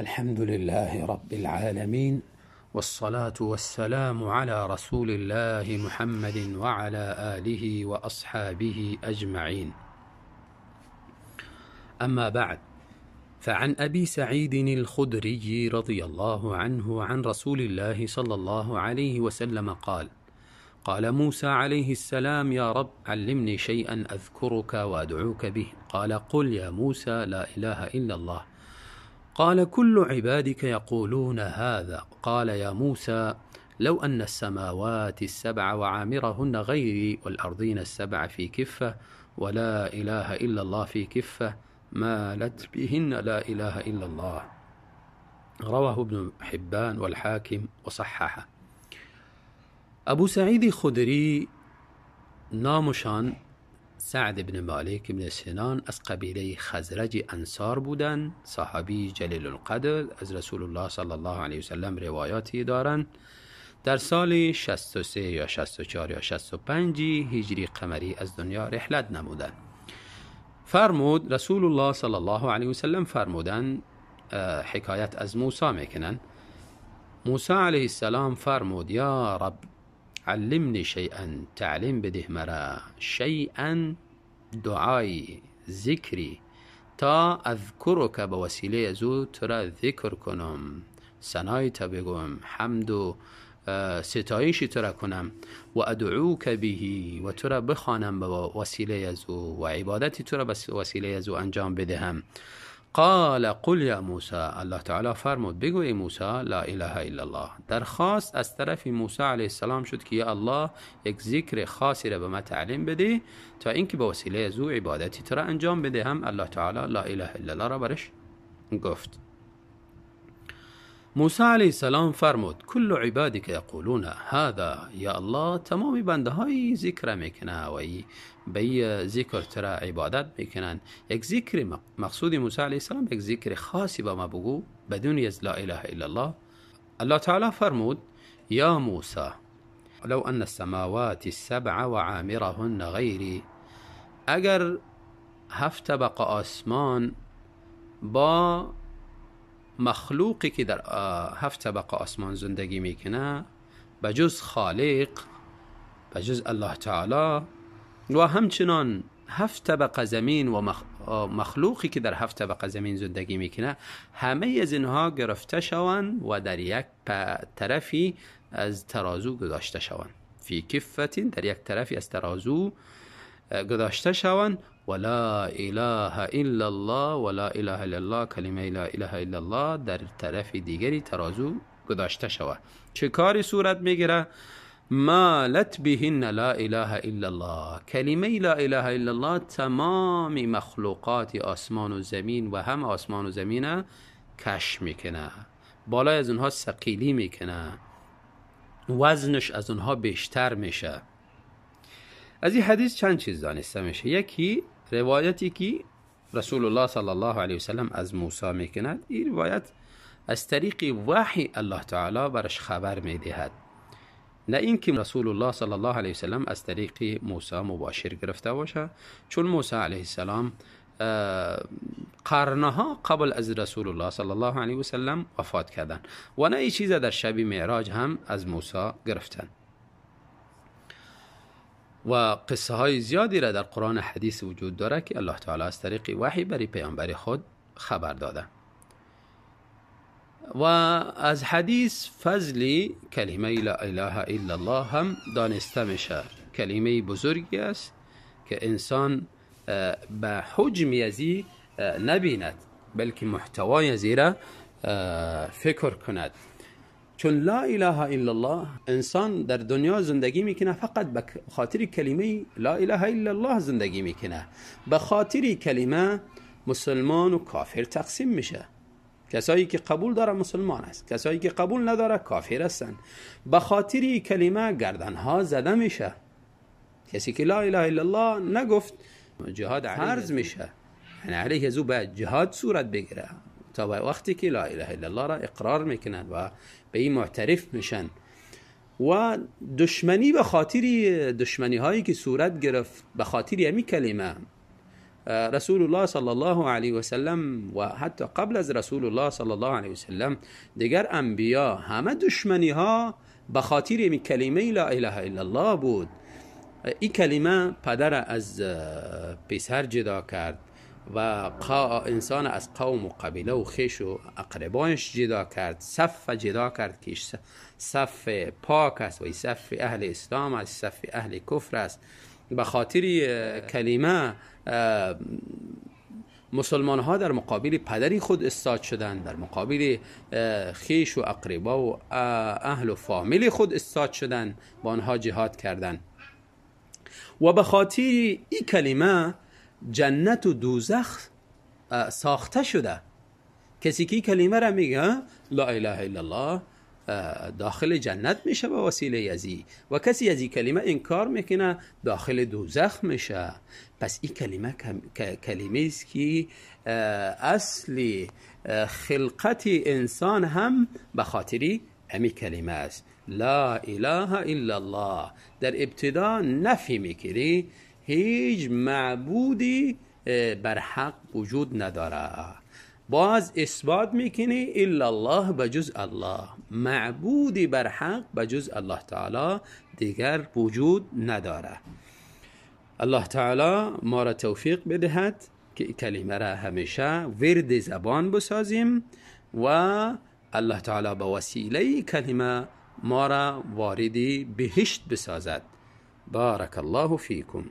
الحمد لله رب العالمين، والصلاة والسلام على رسول الله محمد وعلى آله وأصحابه أجمعين. أما بعد، فعن أبي سعيد الخدري رضي الله عنه عن رسول الله صلى الله عليه وسلم قال: قال موسى عليه السلام: يا رب علمني شيئا أذكرك وأدعوك به. قال: قل يا موسى لا إله إلا الله. قال: كل عبادك يقولون هذا. قال: يا موسى لو أن السماوات السبع وعامرهن غيري والأرضين السبع في كفة ولا إله إلا الله في كفة مالت بهن لا إله إلا الله. رواه ابن حبان والحاكم وصححه. ابو سعید خدری نامشان سعد بن مالک بن سنان از قبیله خزرج انصار بودند، صحابی جلیل القدر، از رسول الله صلی الله علیه وسلم روایاتی دارند. در سال 63 یا 64 یا 65 هجری قمری از دنیا رحلت نمودند. فرمود رسول الله صلی الله علیه وسلم، فرمودند، حکایت از موسی میکنند. موسی علیه السلام فرمود: یا رب علمنی شیئا، تعلیم بده مرا، شیئا دعایی ذکری، تا اذکرک به وسیله از او تو را ذکر کنم، ثنای تا بگم، حمد و ستایش تو را کنم، و ادعوک به، و تو را بخوانم به وسیله از او و عبادت تو را به وسیله از او انجام بدهم. قال قل یا موسی، الله تعالی فرمود بگو ای موسی لا اله الا الله. درخواست از طرف موسی علیه السلام شد که یا الله یک ذکر خاصی را به ما تعلیم بده تا اینکه به وسیله از او عبادتی تو را انجام بده. هم الله تعالی لا اله الا الله را برش گفت. موسی علیه السلام فرمود کل عبادك یقولون هذا، یا الله تمام بنده های ذکر میکنه و به ذکر ترا عبادت میکنن. یک ذکر مقصود موسی علیه السلام یک ذکر خاصی با ما بگو بدون از لا اله الا الله. الله تعالی فرمود یا موسی لو ان السماوات السبع وعامرهن غیری، اگر هفت طبقه آسمان با مخلوقی که در هفت طبقه آسمان زندگی میکنه بجز خالق، بجز الله تعالی، و همچنان هفت طبقه زمین و مخلوقی که در هفت طبقه زمین زندگی میکنه، همه از اینها گرفته شوند و در یک طرفی از ترازو گذاشته شوند، فی کفة، در یک طرفی از ترازو گذاشته شوند، ولا اله الا الله ولا اله الا الله، کلمه لا اله الا الله در طرف دیگری ترازو گذاشته شود. چه کاری صورت میگیره؟ مالت بهن لا اله الا الله، کلمه لا اله الا الله تمام مخلوقات آسمان و زمین و هم آسمان و زمین کش میکنه، بالای از اونها ثقیلی میکنه، وزنش از اونها بیشتر میشه. از این حدیث چند چیز دانسته میشه. یکی روایتی که رسول الله صلی الله علیه وسلم از موسی میکند، این روایت از طریق وحی الله تعالی برش خبر میدهد، نه اینکه رسول الله صلی الله علیه وسلم از طریق موسی مباشر گرفته باشه، چون موسی علیه السلام قرنها قبل از رسول الله صلی الله علیه وسلم وفات کردن و نه این چیز در شب معراج هم از موسی گرفتن. و قصه های زیادی را در قرآن حدیث وجود داره که الله تعالی از طریق وحی برای پیامبر خود خبر داده. و از حدیث فضل کلمه لا اله الا الله هم دانسته میشه. کلمه بزرگی است که انسان به حجم ازی نبیند، بلکه محتوای ازی را فکر کند. چون لا اله الا الله انسان در دنیا زندگی میکنه فقط به خاطر کلمه لا اله الا الله زندگی میکنه. به خاطر کلمه مسلمان و کافر تقسیم میشه. کسایی که قبول داره مسلمان است، کسایی که قبول نداره کافر هستن. به خاطر کلمه گردنها زده میشه. کسی که لا اله الا الله نگفت جهاد فرض میشه، یعنی علیه از او باید جهاد صورت بگیره تا وقتی که لا اله الا الله را اقرار میکنن و به این معترف میشن. و دشمنی به خاطر دشمنی هایی که صورت گرفت به خاطر همی کلمه، رسول الله صلی الله علیه و سلم و حتی قبل از رسول الله صلی الله علیه و سلم دیگر انبیا همه دشمنی ها به خاطر این کلمه لا اله الا الله بود. این کلمه پدر از پسر جدا کرد و انسان از قوم و قبیله و خویش و اقربانش جدا کرد، صف جدا کرد که صف پاک است و صف اهل اسلام است، صف اهل کفر است. به خاطر کلمه مسلمان ها در مقابل پدری خود استاد شدند، در مقابل خویش و اقربا و اهل و فامیل خود استاد شدند، با آنها جهاد کردند. و به خاطر این کلمه جنت و دوزخ ساخته شده. کسی که کلمه را میگه لا اله الا الله داخل جنت میشه به وسیله ازی، و کسی از این کلمه انکار میکنه داخل دوزخ میشه. پس این کلمه کلمه است که اصل خلقت انسان هم به خاطر امی کلمه است، لا اله الا الله. در ابتدا نفی میکنی، هیچ معبودی بر حق وجود نداره. باز اثبات میکنی الا الله، بجز الله، معبودی بر حق بجز الله تعالی دیگر وجود نداره. الله تعالی ما را توفیق بدهد که کلمه را همیشه ورد زبان بسازیم و الله تعالی به وسیله کلمه ما را وارد بهشت بسازد. بارک الله فیکم.